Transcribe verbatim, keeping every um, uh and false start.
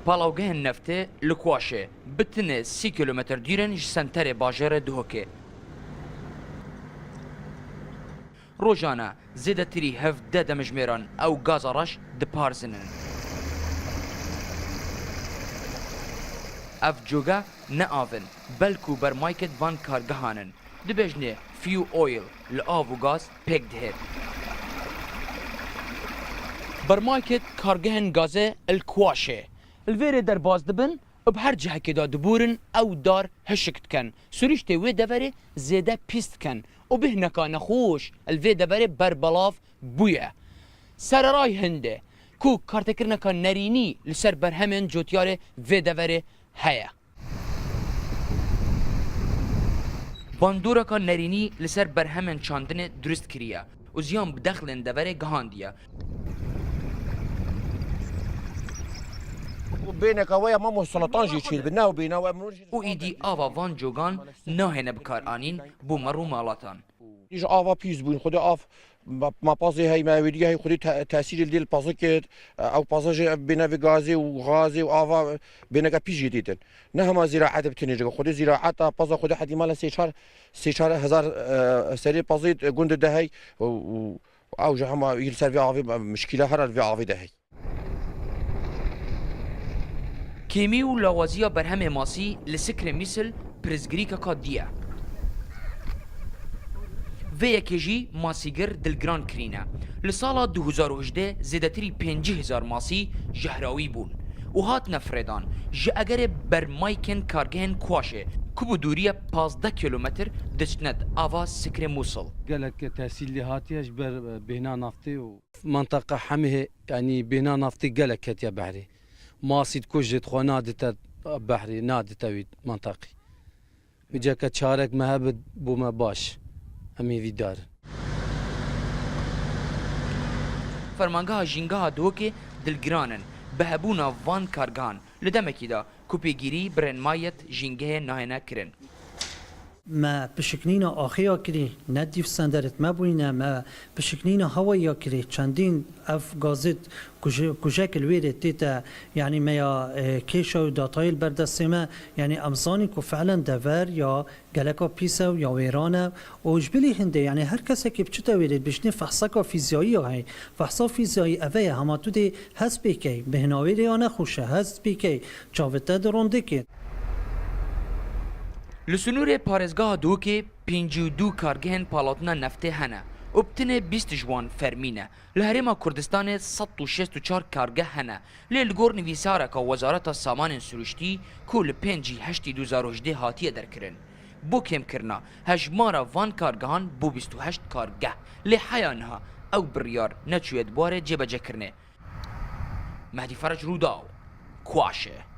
Palawgehên neftê li Kuaşê bi tinê sî kîlometre dûr in ji senterê bajêrê Duhokê. Rojane zêdetirî hevdeh demjimêran ew gaza reş diparzinin. Ev coge ne av in, belkû bermayket van kargehan in. Dibêjne Fuel Oil li av û gaz pêk dihê. Bermayket kargehên gazê li Kuaşê. Li vêrê derbas dibin û bi her cihekê de diborin ew dar hişk dikin. Sirûştê wê deverê zêde pîs dikin û bêhneka nexweş li vê deverê berbelav bûye. Sereray hinde ku kartêkirineka nerînî li ser berhemên cotyarê vê deverê heye. Bandoreka nerînî li ser berhemên çandinê dirust kiriye û ziyan bi dexlên deverê gihandiye. Û bêneka we ya Mamo Sultan jî çêdibe, ne û bêna we min jî Û îdî ava van cogan nahêne bikaranîn bo mer û malatan. Ji ava pîs bûn, xwedê av ma, ma pazê hey, me ewêdî hey, xwedê te-, tesîrê li dê li pazikê, ew paza jî ev bêne vê gazê û gazê û ava bêneke pîs jî dîtin. Ne hema zîraet bi tinê jî, xwedê zîraeta paza xwedê hedî mala sê çar, sê çar hezar, e, serê pazê gund de hey û, û ew jî hema yî li ser vê avê, e, mişkîle her li vê avê de hey. Kêmî û lawaziya berhemê masî li Sikrê Mûsil pirsgirêkeka dî ye. Vê yekê jî masîgir dilgiran kirîne. Li sala du hezar û hejdeh zêdetirî pêncî hezar masî jehrawî bûn û hatine firêdan ji egerê bermaykên kargehên Kuaşê ku bi dûriye pazdeh kîlometr diçine di ava Sikrê Mûsil. Gelek tesîl lê hatiye ji ber, e, bêhna naftê û Mantaqa hemî, yanî bêhna naftê gelek ketiye behrê. Masî dikuje, xwe nadite behrê, nadite wî mantaqî. Wî ceke çarek me hebe bo me baş. Em hêvîdar in. Fermangeha Jîngeha Duhokê dilgiran in bi hebûna van kargehan. Li demekî de ku pêgîrî bi rênmayet jîngehê nayêne kirin. Me pişiknîna axê ya kirî, ne dîv senderê me bûyîne, me pişiknîna hewayî ya kirî, çendîn ev gazêt kuje-, kujek li wê rê tête, yanî me ya, e, kêşa û datayê li ber destê me, yanî em zanîn ku fiilen dever ya geleka pîs e û ya wêran e û ji bilî hindê, yanî her kesekî biçite wê rê dibêjinê fehseka fîzyayî ya heye. Fehsa fîzyayî eve ye, hema tu dê hez pê key, bêhna wê rê ya nexweş e, hez pê key, çavê te di rondê kê. Li sinûrê parêzgeha Duhokê pêncî û du kargehên palatina neftê hene û bi tinê bîst ji wan fermî ne. Li Herêma Kurdistanê sed û şêst û çar kargeh hene. Lê li gor nivîsareka Wezareta Samanên Sirûştî ku li pêncî heştî du hezar û hejdeh hatiye derkirin, bo kêmkirina hejmara van kargehan bo bîst û heşt kargeh. Lê heya niha ew biryar neçûye di warê cêbecekirinê. Mehdî Ferec, Rûdaw, Kuaşe.